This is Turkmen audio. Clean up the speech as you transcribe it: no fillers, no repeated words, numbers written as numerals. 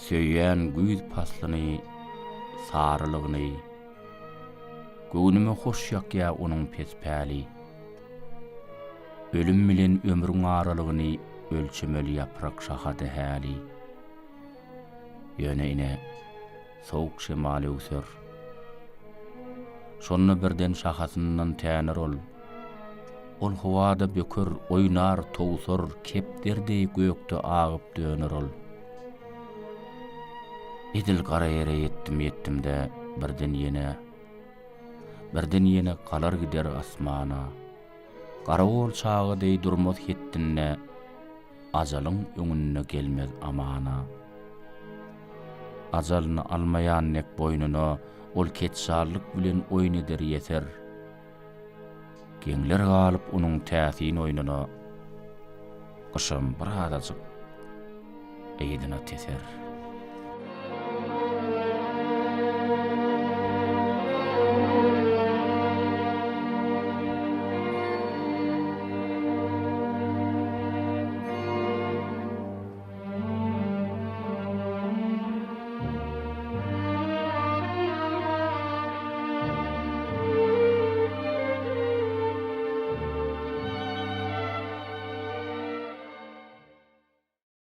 Söýýän güýz paslyny, sarylygyny. Göwnüme hoş ýakýa onuň pes päli. Ölüm bilen ömrüň aralygyny ölçemeli ýaprak şahada häli. Ýöne ine, sowuk şemal öwser. Şonda birden şahasyndan täner ol. Ol howada böker, oýnar, towsar, kepder deý gökde agyp döner ol. Edil gara ýere ýetdim-ýetdim-de, birden ýene, birden ýene galar gider asmana. Garagol çaga deý durmaz hetdinde, Ajalyň öňünde gelmez amana. Ajalyny almaýan dek boýnuna ol ketjallyk bilen oýun eder ýeser. Geňler galyp onuň täsin oýnuna, gyşam bir azajyk yzyna teser.